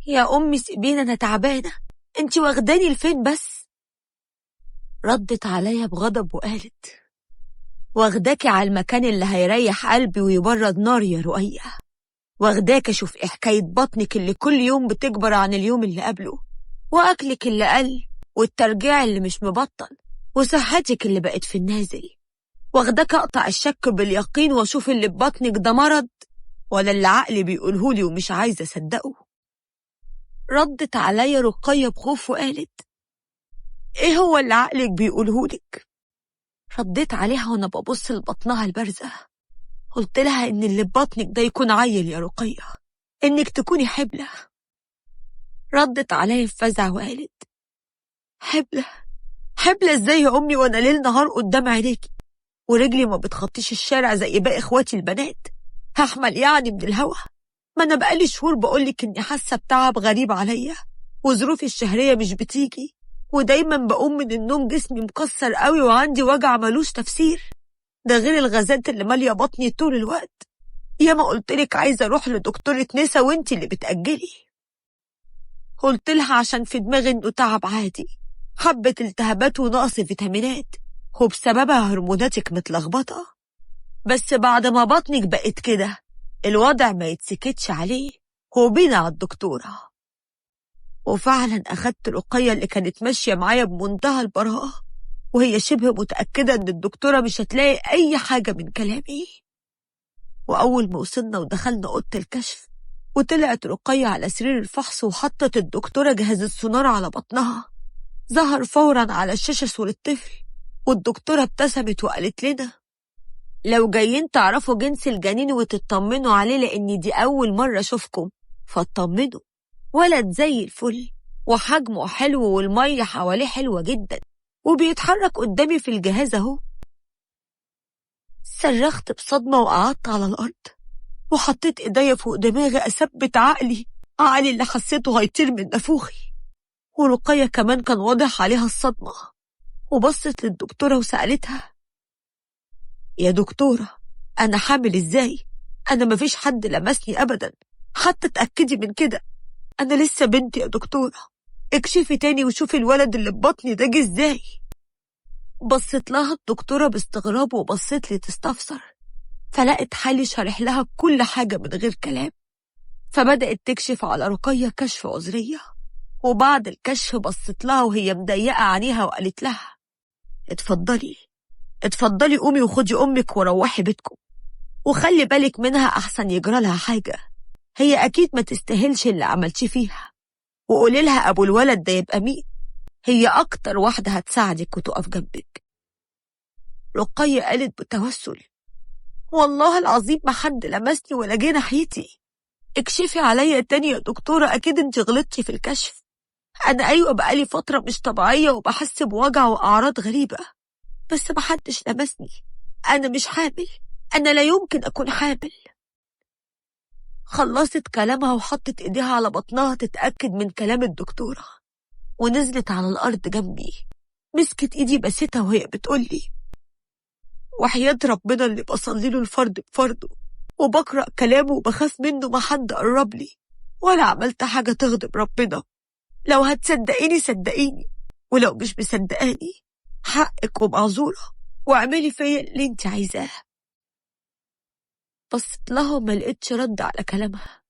يا أمي سيبيني أنا تعبانة، أنت واخداني لفين بس؟ ردت عليا بغضب وقالت: واخداكي على المكان اللي هيريح قلبي ويبرد نار يا رقية، واخداك أشوف إيه حكاية بطنك اللي كل يوم بتكبر عن اليوم اللي قبله، وأكلك اللي قل، والترجيع اللي مش مبطل، وصحتك اللي بقت في النازل. واخداك أقطع الشك باليقين وأشوف اللي ببطنك ده مرض ولا اللي عقلي بيقولهولي ومش عايزة أصدقه. ردت عليا رقية بخوف وقالت: إيه هو اللي عقلك بيقولهولك؟ رديت عليها وأنا ببص لبطنها البارزة، قلت لها إن اللي ببطنك ده يكون عيل يا رقية، إنك تكوني حبلة. ردت عليا بفزع وقالت: حبلة؟ حبلة إزاي يا أمي وأنا ليل نهار قدام عينيكي ورجلي ما بتخطيش الشارع زي باقي إخواتي البنات؟ هحمل يعني من الهوا؟ ما أنا بقالي شهور بقولك إني حاسة بتعب غريب عليا، وظروفي الشهرية مش بتيجي، ودايما بقوم من النوم جسمي مكسر قوي وعندي وجع ملوش تفسير، ده غير الغازات اللي مالية بطني طول الوقت. ياما قلتلك عايزة أروح لدكتورة نسا وانتي اللي بتأجلي. قلت لها عشان في دماغي إنه تعب عادي، حبة التهابات ونقص فيتامينات وبسببها هرموناتك متلخبطة، بس بعد ما بطنك بقت كده الوضع ما يتسكتش عليه، وبينا على الدكتورة. وفعلا أخدت رقية اللي كانت ماشية معايا بمنتهى البراءة، وهي شبه متأكدة إن الدكتورة مش هتلاقي أي حاجة من كلامي. وأول ما وصلنا ودخلنا أوضة الكشف، وطلعت رقية على سرير الفحص وحطت الدكتورة جهاز السونار على بطنها، ظهر فورا على الشاشة صورة طفل، والدكتورة ابتسمت وقالت لنا: لو جايين تعرفوا جنس الجنين وتطمنوا عليه لأن دي أول مرة أشوفكم فاطمنوا، ولد زي الفل وحجمه حلو والمية حواليه حلوة جدا وبيتحرك قدامي في الجهاز اهو. صرخت بصدمة وقعدت على الأرض وحطيت ايديا فوق دماغي أثبت عقلي، عقلي اللي حسيته هيطير من نافوخي. ورقية كمان كان واضح عليها الصدمة، وبصت للدكتورة وسألتها: يا دكتورة أنا حامل إزاي؟ أنا مفيش حد لمسني أبدا، حتى اتأكدي من كده، أنا لسه بنتي يا دكتورة، اكشفي تاني وشوفي الولد اللي ببطني ده جه إزاي. بصت لها الدكتورة باستغراب وبصت لي تستفسر، فلقت حالي شارح لها كل حاجة من غير كلام. فبدأت تكشف على رقية كشف عذرية، وبعد الكشف بصت لها وهي مضيقة عينيها وقالت لها: اتفضلي اتفضلي قومي وخدي أمك وروحي بيتكم، وخلي بالك منها أحسن يجرى لها حاجة، هي أكيد ما تستاهلش اللي عملتي فيها، وقولي لها أبو الولد ده يبقى مين، هي أكتر واحدة هتساعدك وتقف جنبك. رقية قالت بتوسل: والله العظيم ما حد لمسني ولا جه ناحيتي، اكشفي عليا تاني يا دكتورة، أكيد انت غلطتي في الكشف، أنا أيوة بقالي فترة مش طبيعية وبحس بوجع وأعراض غريبة، بس ما حدش لمسني، أنا مش حامل، أنا لا يمكن أكون حامل. خلصت كلامها وحطت إيديها على بطنها تتأكد من كلام الدكتورة، ونزلت على الأرض جنبي، مسكت إيدي بستها وهي بتقولي: وحياة ربنا اللي بصلي له الفرد بفرده وبقرأ كلامه وبخاف منه ما حد قرب لي ولا عملت حاجة تغضب ربنا، لو هتصدقيني صدقيني، ولو مش مصدقاني حقك ومعذورة، واعملي فيا اللي انت عايزاه. بصت لها وما لقيتش رد على كلامها،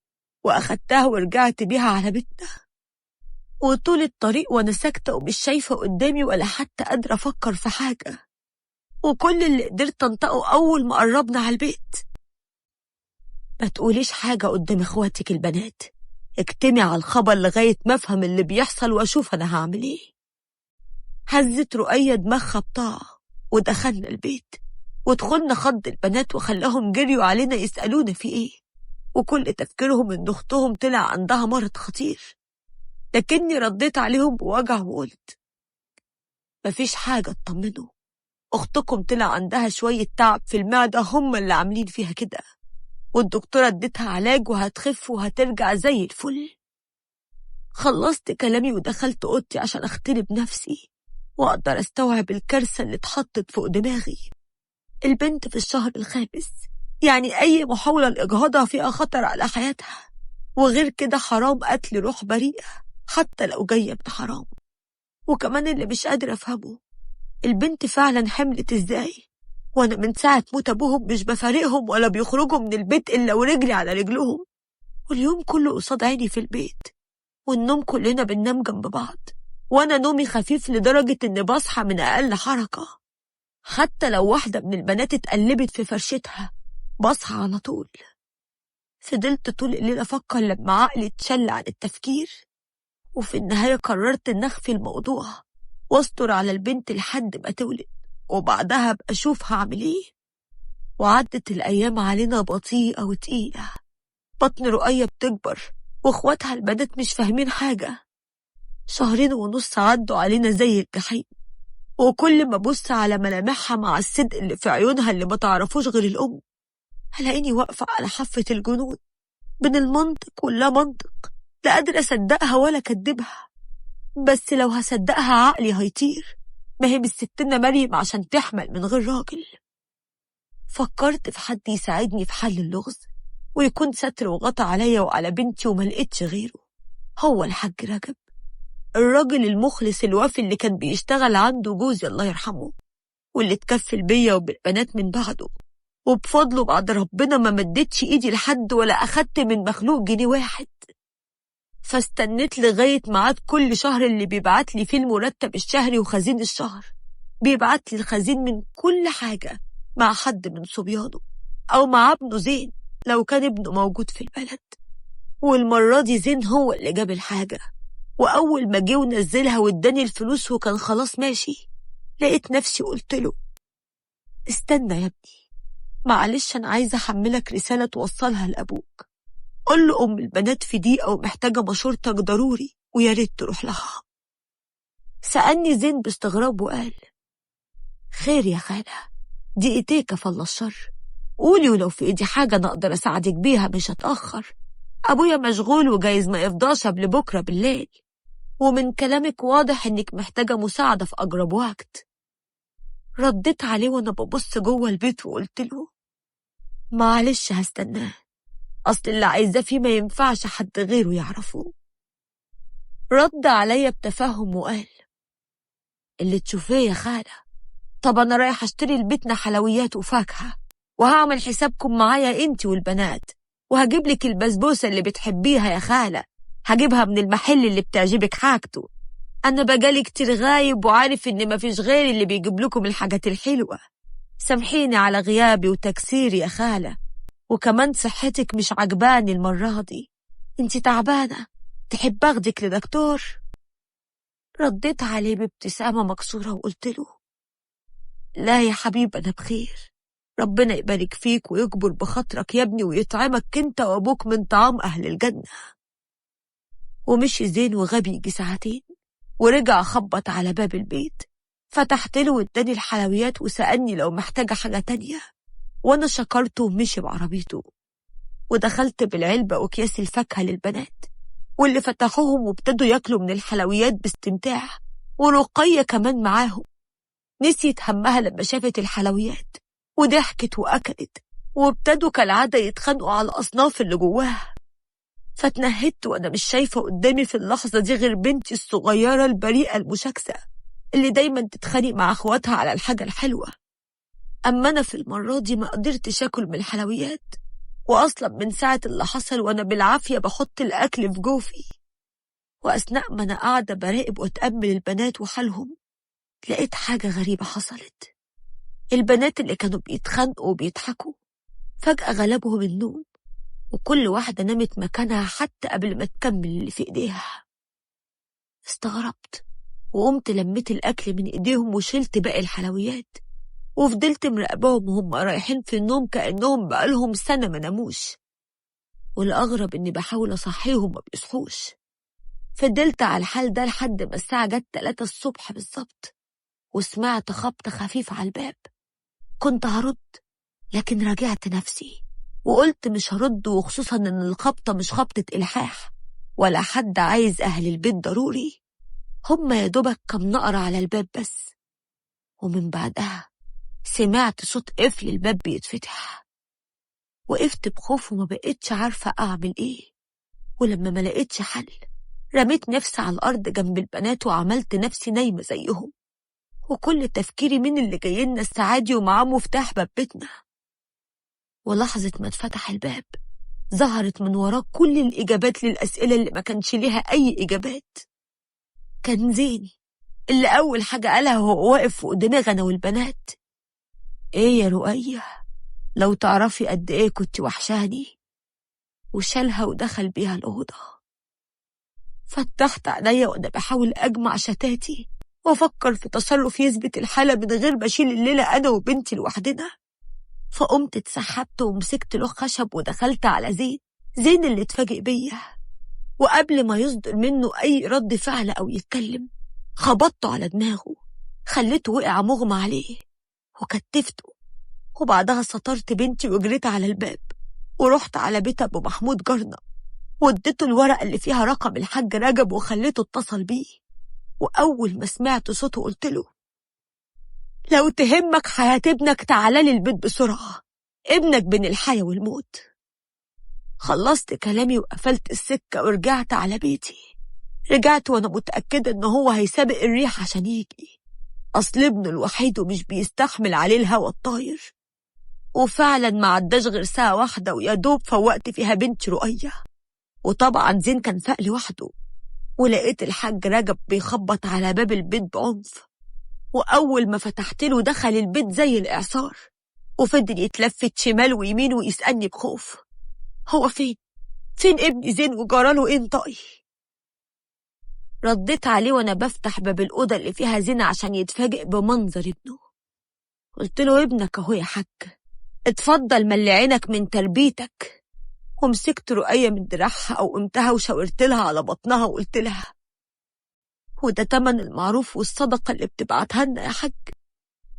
واخدتها ورجعت بيها على بيتنا. وطول الطريق وانا ساكتة ومش شايفة قدامي ولا حتى قادرة افكر في حاجة، وكل اللي قدرت انطقه اول ما قربنا على البيت: ما تقوليش حاجة قدام اخواتك البنات، اكتمي على الخبر لغاية ما افهم اللي بيحصل واشوف انا هعمل ايه. هزت رقية دماغها بطاعة ودخلنا البيت، ودخلنا خض البنات وخلاهم جريوا علينا يسألونا في ايه، وكل تفكيرهم ان اختهم طلع عندها مرض خطير. لكني رديت عليهم بوجع وقلت: مفيش حاجة، اطمنوا، اختكم طلع عندها شوية تعب في المعدة، هم اللي عاملين فيها كده، والدكتورة اديتها علاج وهتخف وهترجع زي الفل. خلصت كلامي ودخلت اوضتي عشان اختلي بنفسي واقدر استوعب الكارثة اللي اتحطت فوق دماغي. البنت في الشهر الخامس، يعني اي محاولة لاجهاضها فيها خطر على حياتها، وغير كده حرام قتل روح بريئة حتى لو جاية من حرام. وكمان اللي مش قادرة أفهمه، البنت فعلا حملت إزاي؟ وأنا من ساعة موت أبوهم مش بفارقهم ولا بيخرجوا من البيت إلا ورجلي على رجلهم، واليوم كله قصاد عيني في البيت، والنوم كلنا بننام جنب بعض، وأنا نومي خفيف لدرجة إني بصحى من أقل حركة. حتى لو واحدة من البنات اتقلبت في فرشتها بصحى على طول. فضلت طول الليل أفكر لما عقلي اتشل عن التفكير، وفي النهاية قررت إن أخفي الموضوع واستر على البنت لحد ما تولد، وبعدها أبقى أشوف هعمل إيه. وعدت الأيام علينا بطيئة وتقيلة، بطن رؤية بتكبر واخواتها البنات مش فاهمين حاجة. 2.5 شهر عدوا علينا زي الجحيم، وكل ما ابص على ملامحها مع الصدق اللي في عيونها اللي ما تعرفوش غير الأم، هلاقيني واقفة على حافة الجنون بين المنطق واللا منطق، لا قادرة أصدقها ولا أكدبها. بس لو هصدقها عقلي هيطير، ما هي مش ستنا مريم عشان تحمل من غير راجل. فكرت في حد يساعدني في حل اللغز ويكون ستر وغطى عليا وعلى بنتي، وما لقيتش غيره، هو الحاج رجب، الراجل المخلص الوافي اللي كان بيشتغل عنده جوزي الله يرحمه، واللي اتكفل بيا وبالبنات من بعده، وبفضله بعد ربنا ما مدتش ايدي لحد ولا اخدت من مخلوق جنيه واحد. فاستنيت لغاية ميعاد كل شهر اللي بيبعت لي فيه المرتب الشهري وخزين الشهر، بيبعت لي الخزين من كل حاجة مع حد من صبيانه أو مع ابنه زين لو كان ابنه موجود في البلد. والمرة دي زين هو اللي جاب الحاجة، وأول ما جه ونزلها واداني الفلوس وكان خلاص ماشي، لقيت نفسي قلت له استنى يا ابني، معلش أنا عايزة أحملك رسالة توصلها لأبوك، قول له أم البنات في ضيقة ومحتاجة مشورتك ضروري ويا ريت تروح لها. سألني زين باستغراب وقال خير يا خالة، دي إيديك فلا الشر، قولي ولو في إيدي حاجة أنا أقدر أساعدك بيها مش هتأخر، أبويا مشغول وجايز ما يفضاش قبل بكرة بالليل، ومن كلامك واضح إنك محتاجة مساعدة في أقرب وقت. رديت عليه وأنا ببص جوه البيت وقلت له معلش هستناه، أصل اللي عايزاه فيه ما ينفعش حد غيره يعرفه. رد عليا بتفهم وقال اللي تشوفيه يا خالة، طب أنا رايح أشتري لبيتنا حلويات وفاكهة، وهعمل حسابكم معايا انتي والبنات، وهجيب لك البسبوسة اللي بتحبيها يا خالة، هجيبها من المحل اللي بتعجبك حاجته، أنا بجالي كتير غايب وعارف إن مفيش غيري اللي بيجيب لكم الحاجات الحلوة، سامحيني على غيابي وتكسيري يا خالة، وكمان صحتك مش عجباني المرة دي، انتي تعبانة، تحب أخدك لدكتور؟ رديت عليه بابتسامة مكسورة وقلت له لا يا حبيب أنا بخير، ربنا يبارك فيك ويكبر بخاطرك يا ابني ويطعمك انت وابوك من طعام أهل الجنة. ومشي زين وغبي يجي ساعتين ورجع خبط على باب البيت، فتحت له واداني الحلويات وسألني لو محتاجة حاجة تانية، وأنا شكرته ومشي بعربيته. ودخلت بالعلبة وأكياس الفاكهة للبنات واللي فتحوهم وابتدوا ياكلوا من الحلويات باستمتاع، ورقية كمان معاهم نسيت همها لما شافت الحلويات وضحكت وأكلت، وابتدوا كالعادة يتخانقوا على الأصناف اللي جواها. فتنهدت وأنا مش شايفة قدامي في اللحظة دي غير بنتي الصغيرة البريئة المشاكسة اللي دايما تتخانق مع أخواتها على الحاجة الحلوة. أما أنا في المرة دي ما قدرتش أكل من الحلويات، وأصلا من ساعة اللي حصل وأنا بالعافية بحط الأكل في جوفي. وأثناء ما أنا قاعدة براقب وأتأمل البنات وحالهم، لقيت حاجة غريبة حصلت. البنات اللي كانوا بيتخانقوا وبيضحكوا فجأة غلبهم النوم، وكل واحدة نامت مكانها حتى قبل ما تكمل اللي في إيديها. استغربت وقمت لميت الأكل من إيديهم وشلت باقي الحلويات، وفضلت مراقبهم وهم رايحين في النوم كأنهم بقالهم سنة ما ناموش. والأغرب إني بحاول أصحيهم ما بيصحوش. فضلت على الحال ده لحد ما الساعة جت 3 الصبح بالظبط، وسمعت خبط خفيف على الباب. كنت هرد لكن راجعت نفسي وقلت مش هرد، وخصوصا إن الخبطة مش خبطة إلحاح ولا حد عايز أهل البيت ضروري، هما يا دوبك كم نقرة على الباب بس. ومن بعدها سمعت صوت قفل الباب بيتفتح. وقفت بخوف وما بقتش عارفة أعمل إيه، ولما ما لقيتش حل رميت نفسي على الأرض جنب البنات وعملت نفسي نايمة زيهم، وكل تفكيري مين اللي جاي لنا السعادي ومعاه مفتاح باب بيتنا. ولحظة ما اتفتح الباب ظهرت من وراه كل الإجابات للأسئلة اللي ما كانش ليها أي إجابات. كان زين اللي أول حاجة قالها وهو واقف فوق دماغنا والبنات: إيه يا رؤية، لو تعرفي قد إيه كنت وحشاني. وشالها ودخل بيها الأوضة. فتحت عينيا وأنا بحاول أجمع شتاتي وأفكر في تصرف يثبت الحالة من غير ما أشيل الليلة أنا وبنتي لوحدنا. فقمت اتسحبت ومسكت له خشب ودخلت على زين، زين اللي اتفاجئ بيا، وقبل ما يصدر منه أي رد فعل أو يتكلم خبطته على دماغه، خليته وقع مغمى عليه وكتفته. وبعدها سطرت بنتي وجريت على الباب ورحت على بيت أبو محمود جارنا، واديته الورقة اللي فيها رقم الحاج رجب وخليته اتصل بيه. وأول ما سمعت صوته قلت له: لو تهمك حياة ابنك تعالى لي البيت بسرعة، ابنك بين الحياة والموت. خلصت كلامي وقفلت السكة ورجعت على بيتي. رجعت وأنا متأكدة إن هو هيسابق الريح عشان يجي، أصل ابنه الوحيد ومش بيستحمل عليه الهوى الطاير. وفعلا ما عداش غير ساعة واحدة ويا دوب فوقت فيها بنتي رؤية، وطبعا زين كان فاق لوحده. ولقيت الحاج رجب بيخبط على باب البيت بعنف، وأول ما فتحت له دخل البيت زي الإعصار، وفضل يتلفت شمال ويمين ويسألني بخوف: هو فين؟ فين ابني زين وجراله ايه انطقي؟ رديت عليه وأنا بفتح باب الأوضة اللي فيها زين عشان يتفاجئ بمنظر ابنه. قلت له: ابنك اهو يا حاج، اتفضل ملي عينك من تربيتك. ومسكت رؤية من دراعها أو قمتها وشاورت لها على بطنها وقلت لها: وده تمن المعروف والصدقة اللي بتبعتها لنا يا حاج،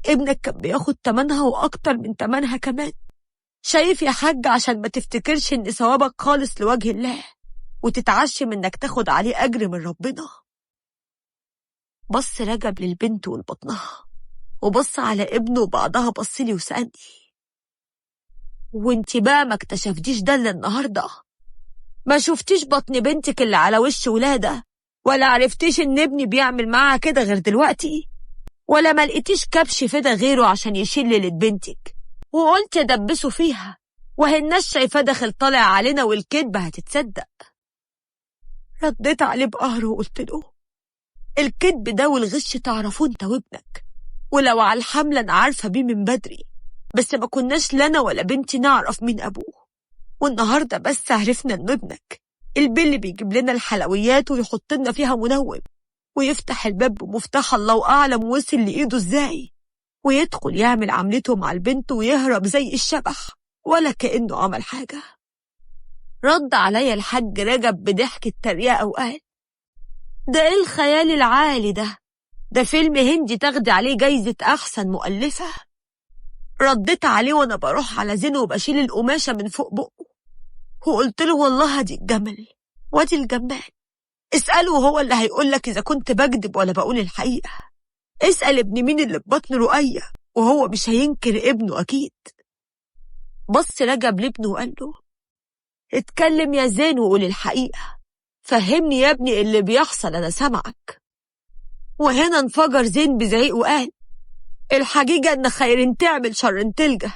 ابنك كان بياخد تمنها وأكتر من تمنها كمان. شايف يا حاج، عشان ما تفتكرش إن ثوابك خالص لوجه الله وتتعشم إنك تاخد عليه أجر من ربنا. بص رجب للبنت ولبطنها وبص على ابنه، وبعدها بص لي وسألني: وانتي بقى ما اكتشفتيش ده الا النهارده؟ ما شفتيش بطن بنتك اللي على وش ولاده؟ ولا عرفتيش ان ابني بيعمل معاها كده غير دلوقتي؟ ولا ما لقيتيش كبش فدا غيره عشان يشيل ليلة بنتك وقلت ادبسه فيها، وهي الناس شايفاه داخل طالع علينا والكذبه هتتصدق؟ رديت عليه بقهر وقلت له: الكذب ده والغش تعرفوه انت وابنك، ولو على الحملة انا عارفه بيه من بدري، بس ما كناش لنا ولا بنتي نعرف مين أبوه، والنهاردة بس عرفنا إنه ابنك، البل بيجيب لنا الحلويات ويحط لنا فيها منوم، ويفتح الباب بمفتاح الله أعلم وصل لإيده إزاي، ويدخل يعمل عملته مع البنت ويهرب زي الشبح ولا كأنه عمل حاجة. رد عليا الحاج رجب بضحك التريقة وقال: ده إيه الخيال العالي ده؟ ده فيلم هندي تاخدي عليه جايزة أحسن مؤلفة. رديت عليه وانا بروح على زينه وبشيل القماشة من فوق بقه، وقلت له: والله دي الجمل وادي الجمال، اسأله هو اللي هيقولك إذا كنت بكذب ولا بقول الحقيقة. اسأل ابن مين اللي في بطن رؤية وهو مش هينكر ابنه أكيد. بص رجب لابنه وقال له: اتكلم يا زين وقول الحقيقة، فهمني يا ابني اللي بيحصل أنا سامعك. وهنا انفجر زين بزعيق وقال: الحقيقة إن خير تعمل شر تلجأ،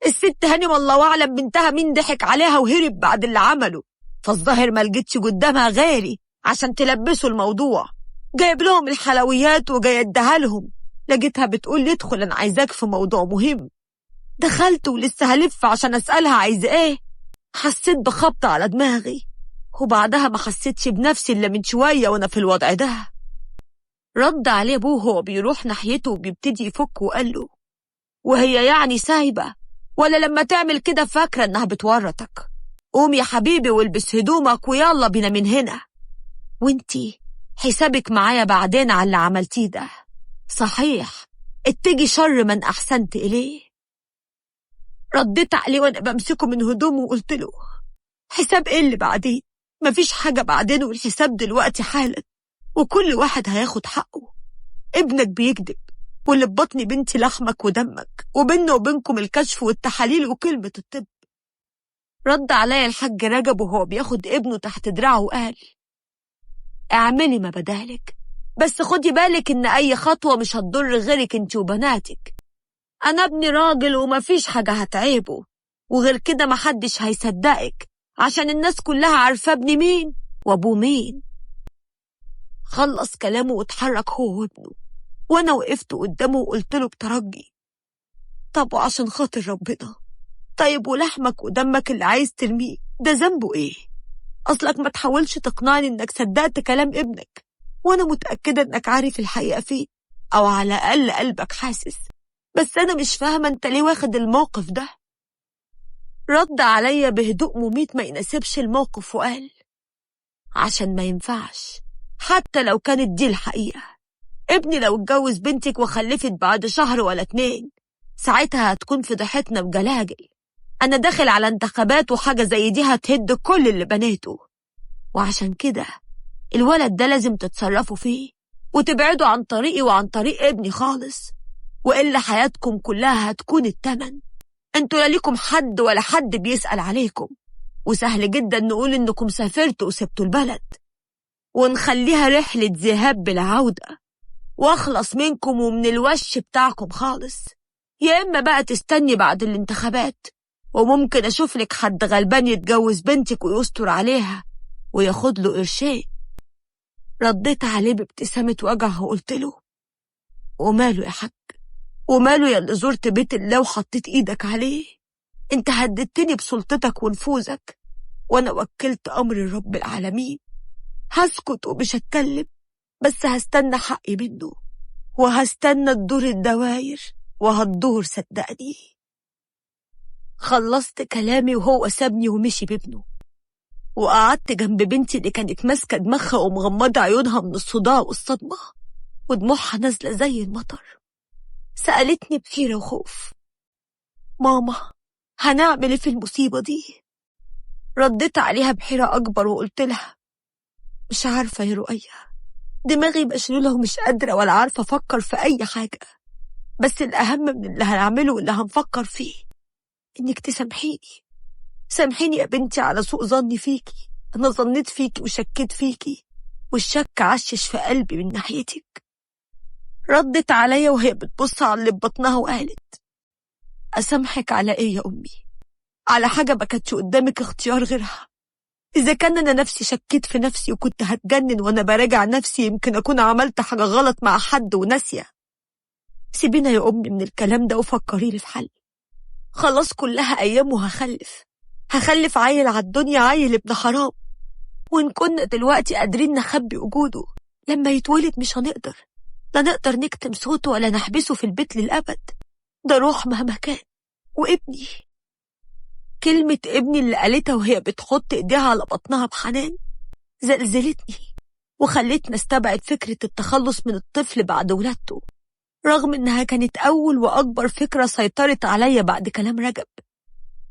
الست هانم الله أعلم بنتها مين ضحك عليها وهرب بعد اللي عمله، فالظاهر ما لقيتش قدامها غيري عشان تلبسوا الموضوع، جايب لهم الحلويات وجاي اديها لهم، لقيتها بتقول لي ادخل أنا عايزاك في موضوع مهم. دخلت ولسه هلف عشان أسألها عايزة إيه، حسيت بخبطة على دماغي، وبعدها ما حسيتش بنفسي إلا من شوية وأنا في الوضع ده. رد عليه أبوه وهو بيروح ناحيته وبيبتدي يفك وقال له: وهي يعني سايبة ولا لما تعمل كده فاكرة إنها بتورطك؟ قوم يا حبيبي والبس هدومك ويلا بينا من هنا، وانتي حسابك معايا بعدين على اللي عملتيه ده، صحيح اتجي شر من أحسنت إليه. رديت عليه وأنا بمسكه من هدومه وقلت له: حساب إيه اللي بعدين؟ مفيش حاجة بعدين، والحساب دلوقتي حالا، وكل واحد هياخد حقه. ابنك بيكذب، واللي في بطن بنتي لحمك ودمك، وبيننا وبينكم الكشف والتحاليل وكلمة الطب. رد عليا الحاج رجب وهو بياخد ابنه تحت دراعه وقال: اعملي ما بدالك، بس خدي بالك إن أي خطوة مش هتضر غيرك انت وبناتك. أنا ابني راجل ومفيش حاجة هتعيبه، وغير كده محدش هيصدقك عشان الناس كلها عارفة ابني مين وابوه مين. خلص كلامه واتحرك هو وابنه، وانا وقفت قدامه وقلت له بترجي: طب وعشان خاطر ربنا، طيب ولحمك ودمك اللي عايز ترميه ده ذنبه ايه؟ اصلك ما تحاولش تقنعني انك صدقت كلام ابنك، وانا متأكدة انك عارف الحقيقة فين، او على الاقل قلبك حاسس، بس انا مش فاهمة انت ليه واخد الموقف ده. رد عليا بهدوء مميت ما يناسبش الموقف وقال: عشان ما ينفعش، حتى لو كانت دي الحقيقة. ابني لو اتجوز بنتك وخلفت بعد شهر ولا 2، ساعتها هتكون فضيحتنا بجلاجل. أنا داخل على انتخابات وحاجة زي دي هتهد كل اللي بنيته، وعشان كده الولد ده لازم تتصرفوا فيه وتبعدوا عن طريقي وعن طريق ابني خالص، وإلا حياتكم كلها هتكون التمن. انتوا لا ليكم حد ولا حد بيسأل عليكم، وسهل جدا نقول انكم سافرتوا وسبتوا البلد، ونخليها رحلة ذهاب بالعودة، واخلص منكم ومن الوش بتاعكم خالص. يا إما بقى تستني بعد الانتخابات، وممكن أشوف لك حد غلبان يتجوز بنتك ويستر عليها وياخد له قرشين. رديت عليه بابتسامة وجع وقلت له: وماله يا حاج، وماله يا اللي زرت بيت الله وحطيت ايدك عليه؟ انت هددتني بسلطتك ونفوذك، وانا وكلت امر الرب العالمين. هسكت ومش هتكلم، بس هستنى حقي منه، وهستنى تدور الدواير وهتدور صدقني. خلصت كلامي وهو سابني ومشي بابنه، وقعدت جنب بنتي اللي كانت ماسكة دماغها ومغمضة عيونها من الصداع والصدمة، ودموعها نازلة زي المطر. سألتني بحيرة وخوف: ماما هنعمل ايه في المصيبة دي؟ رديت عليها بحيرة أكبر وقلت لها: مش عارفة يا رؤية، دماغي مشلولة ومش قادرة ولا عارفة أفكر في أي حاجة، بس الأهم من اللي هنعمله واللي هنفكر فيه إنك تسامحيني. سامحيني يا بنتي على سوء ظني فيكي، أنا ظنيت فيكي وشكيت فيكي، والشك عشش في قلبي من ناحيتك. ردت عليا وهي بتبص على اللي ببطنها وقالت: أسامحك على إيه يا أمي؟ على حاجة ما كانتش قدامك اختيار غيرها. إذا كان أنا نفسي شكيت في نفسي وكنت هتجنن وأنا براجع نفسي، يمكن أكون عملت حاجة غلط مع حد وناسية. سيبينا يا أمي من الكلام ده وفكريلي في حل. خلاص كلها أيام وهخلف، هخلف عيل على الدنيا، عيل ابن حرام، وإن كنا دلوقتي قادرين نخبي وجوده، لما يتولد مش هنقدر، لا نقدر نكتم صوته ولا نحبسه في البيت للأبد. ده روح مهما كان، وابني. كلمة ابني اللي قالتها وهي بتحط ايديها على بطنها بحنان زلزلتني وخلتني استبعد فكرة التخلص من الطفل بعد ولادته، رغم انها كانت اول واكبر فكرة سيطرت عليا بعد كلام رجب.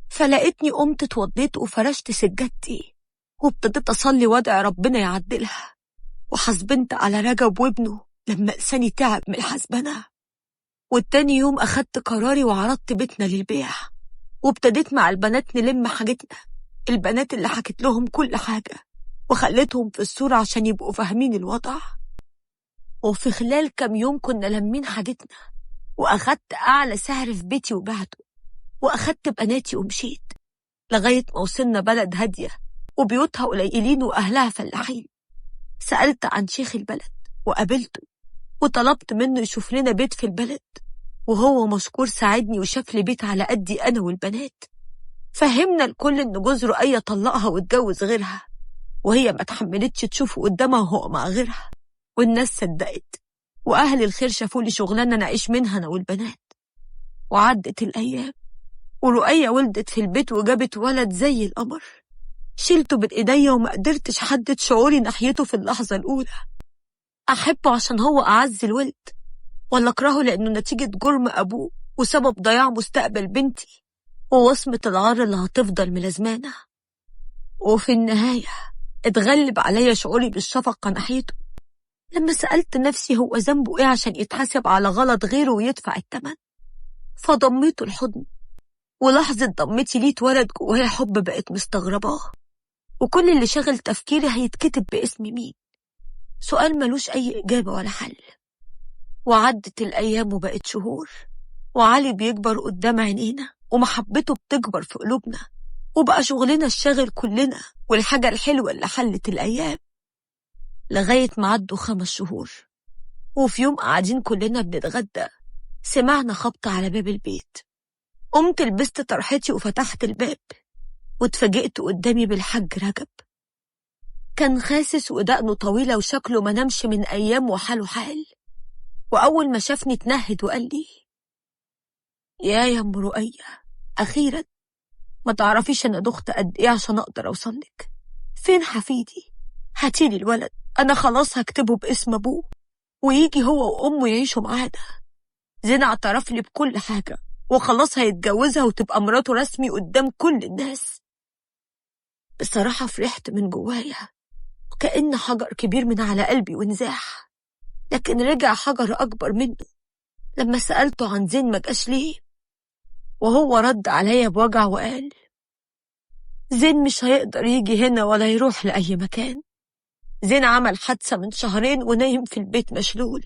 فلقيتني قمت اتوضيت وفرشت سجادتي وابتديت اصلي وادعي ربنا يعدلها، وحاسبنت على رجب وابنه لما لساني تعب من الحسبنة. والتاني يوم اخدت قراري وعرضت بيتنا للبيع، وابتديت مع البنات نلم حاجتنا، البنات اللي حكيت لهم كل حاجة وخليتهم في الصورة عشان يبقوا فاهمين الوضع. وفي خلال كام يوم كنا لمين حاجتنا، وأخدت أعلى سعر في بيتي وبعته، وأخدت بناتي ومشيت لغاية ما وصلنا بلد هادية وبيوتها قليلين وأهلها فلاحين. سألت عن شيخ البلد وقابلته وطلبت منه يشوف لنا بيت في البلد، وهو مشكور ساعدني وشاف لي بيت على قدي أنا والبنات. فهمنا الكل إن جوز رؤية طلقها واتجوز غيرها، وهي ما تحملتش تشوفه قدامها وهو مع غيرها، والناس صدقت، وأهل الخير شافوا لي شغلانة نعيش منها أنا والبنات. وعدت الأيام ورؤية ولدت في البيت وجابت ولد زي القمر. شيلته بإيديا وما قدرتش حدد شعوري ناحيته في اللحظة الأولى. أحبه عشان هو أعز الولد، ولا أكرهه لأنه نتيجة جرم أبوه وسبب ضياع مستقبل بنتي ووصمة العار اللي هتفضل ملازمانة. وفي النهاية اتغلب عليا شعوري بالشفقة ناحيته لما سألت نفسي هو ذنبه إيه عشان يتحاسب على غلط غيره ويدفع الثمن. فضميته الحضن ولحظة ضمتي ليه اتولد جوايا حب بقت مستغرباه، وكل اللي شغل تفكيري هيتكتب باسم مين؟ سؤال ملوش أي إجابة ولا حل. وعدت الأيام وبقت شهور، وعلي بيكبر قدام عينينا ومحبته بتكبر في قلوبنا، وبقى شغلنا الشاغل كلنا والحاجة الحلوة اللي حلت الأيام، لغاية ما عدوا 5 شهور. وفي يوم قاعدين كلنا بنتغدى سمعنا خبط على باب البيت. قمت لبست طرحتي وفتحت الباب، واتفاجئت قدامي بالحاج رجب. كان خاسس ودقنه طويلة وشكله ما نامش من أيام وحاله حال. وأول ما شافني اتنهد وقال لي: يا أم رؤية، أخيرا ما تعرفيش أنا دخت قد إيه عشان أقدر أوصلك. فين حفيدي؟ هاتيلي الولد، أنا خلاص هكتبه باسم أبوه ويجي هو وأمه يعيشوا معانا. زين اعترف لي بكل حاجة وخلاص هيتجوزها وتبقى مراته رسمي قدام كل الناس. بصراحة فرحت من جوايا وكأن حجر كبير من على قلبي وانزاح، لكن رجع حجر أكبر منه لما سألته عن زين ما جاش ليه، وهو رد عليا بوجع وقال: زين مش هيقدر يجي هنا ولا يروح لأي مكان. زين عمل حادثة من شهرين ونايم في البيت مشلول.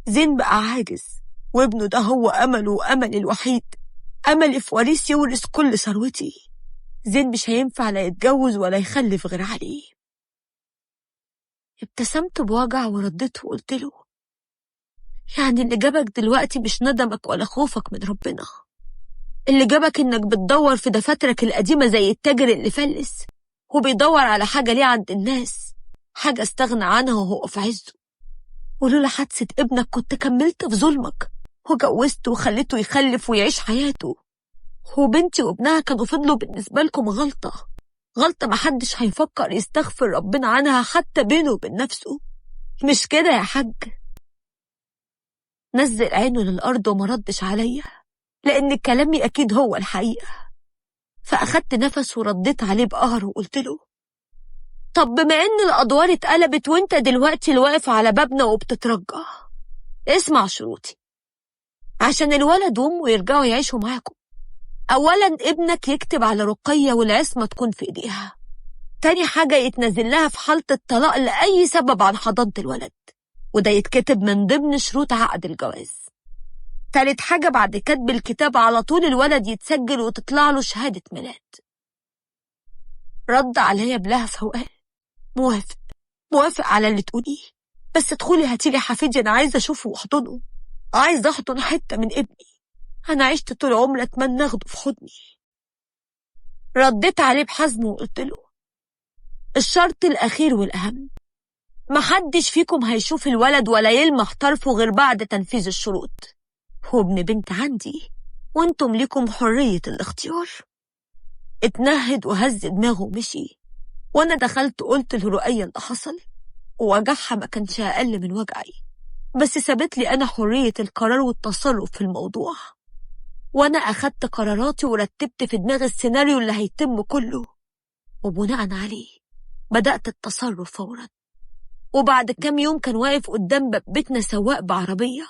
زين بقى عاجز، وابنه ده هو أمله وأملي الوحيد، أملي في وريث يورث كل ثروتي. زين مش هينفع لا يتجوز ولا يخلف غير علي. ابتسمت بوجع ورديت وقلت له: يعني اللي جابك دلوقتي مش ندمك ولا خوفك من ربنا، اللي جابك إنك بتدور في دفاترك القديمة زي التاجر اللي فلس وبيدور على حاجة ليه عند الناس، حاجة استغنى عنها وهو في عزه. ولولا حادثة ابنك كنت كملت في ظلمك وجوزته وخليته يخلف ويعيش حياته، وبنتي وابنها كانوا فضلوا بالنسبة لكم غلطة، غلطة محدش هيفكر يستغفر ربنا عنها حتى بينه وبين نفسه. مش كده يا حاج؟ نزل عينه للأرض وما ردش عليا، لأن كلامي أكيد هو الحقيقة. فأخدت نفس ورديت عليه بقهر وقلت له: طب بما إن الأدوار اتقلبت وإنت دلوقتي الواقف على بابنا وبتترجى، اسمع شروطي عشان الولد وأمه يرجعوا يعيشوا معاكم. أولا ابنك يكتب على رقية والعصمة تكون في إيديها. تاني حاجة يتنزل لها في حالة الطلاق لأي سبب عن حضانة الولد، وده يتكتب من ضمن شروط عقد الجواز. تالت حاجة بعد كتب الكتاب على طول الولد يتسجل وتطلع له شهادة ميلاد. رد عليا بلهفة وقال: موافق، موافق على اللي تقوليه، بس ادخلي هاتيلي حفيدي، أنا عايزة أشوفه وأحضنه، عايزة أحضن حتة من ابني، أنا عشت طول عمري أتمنى أخده في حضني. رديت عليه بحزم وقلت له: الشرط الأخير والأهم، محدش فيكم هيشوف الولد ولا يلمح طرفه غير بعد تنفيذ الشروط. هو ابن بنت عندي وانتم لكم حرية الاختيار. اتنهد وهز دماغه ومشي، وانا دخلت قلت لرؤية اللي حصل، ووجعها ما كانش أقل من وجعي، بس سابت لي أنا حرية القرار والتصرف في الموضوع. وأنا أخدت قراراتي ورتبت في دماغي السيناريو اللي هيتم كله، وبناء عليه بدأت التصرف فورا. وبعد كام يوم كان واقف قدام باب بيتنا سواق بعربية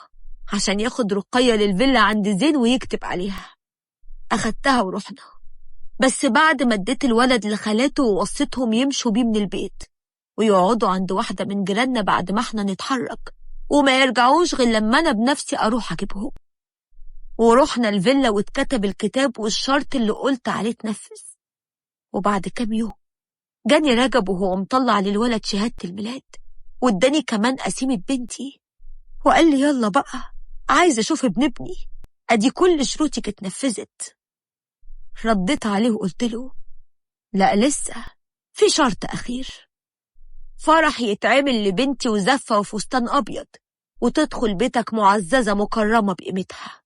عشان ياخد رقية للفيلا عند زين ويكتب عليها. أخدتها ورحنا، بس بعد ما اديت الولد لخالاته ووصيتهم يمشوا بيه من البيت ويقعدوا عند واحدة من جيراننا بعد ما احنا نتحرك، وما يرجعوش غير لما أنا بنفسي أروح أجيبهم. ورحنا الفيلا واتكتب الكتاب والشرط اللي قلت عليه اتنفذ. وبعد كام يوم جاني رجب وهو مطلع للولد شهادة الميلاد، واداني كمان قسيمة بنتي، وقال لي: يلا بقى عايز اشوف ابن ابني، ادي كل شروطك اتنفذت. رديت عليه وقلت له: لا لسه في شرط اخير، فرح يتعمل لبنتي وزفة وفستان ابيض، وتدخل بيتك معززة مكرمة بقيمتها،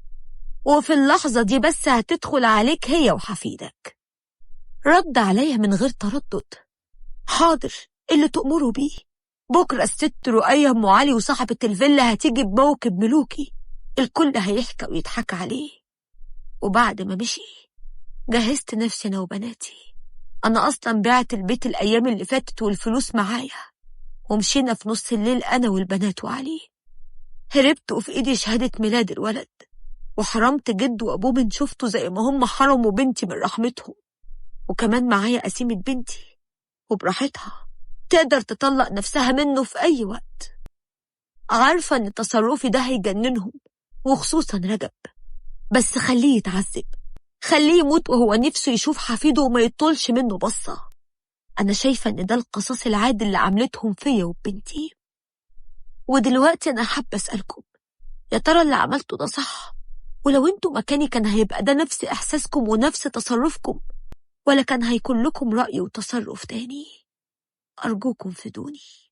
وفي اللحظة دي بس هتدخل عليك هي وحفيدك. رد عليا من غير تردد: حاضر، اللي تأمره بيه. بكرة الست رؤية أم علي وصاحبة الفيلا هتيجي بموكب ملوكي، الكل هيحكى ويضحك عليه. وبعد ما مشي جهزت نفسي أنا وبناتي، أنا أصلا بعت البيت الأيام اللي فاتت والفلوس معايا، ومشينا في نص الليل أنا والبنات وعلي. هربت وفي إيدي شهادة ميلاد الولد، وحرمت جد وأبوه من شفته زي ما هم حرموا بنتي من رحمتهم. وكمان معايا قسيمة بنتي، وبراحتها تقدر تطلق نفسها منه في أي وقت. عارفة إن تصرفي ده هيجننهم، وخصوصا رجب، بس خليه يتعذب، خليه يموت وهو نفسه يشوف حفيده وما يطولش منه بصة. أنا شايفة إن ده القصاص العادل اللي عملتهم فيا وبنتي. ودلوقتي أنا حابة أسألكم، يا ترى اللي عملته ده صح؟ ولو انتوا مكاني كان هيبقى ده نفس إحساسكم ونفس تصرفكم، ولا كان هيكون لكم رأي وتصرف تاني؟ أرجوكم فيدوني.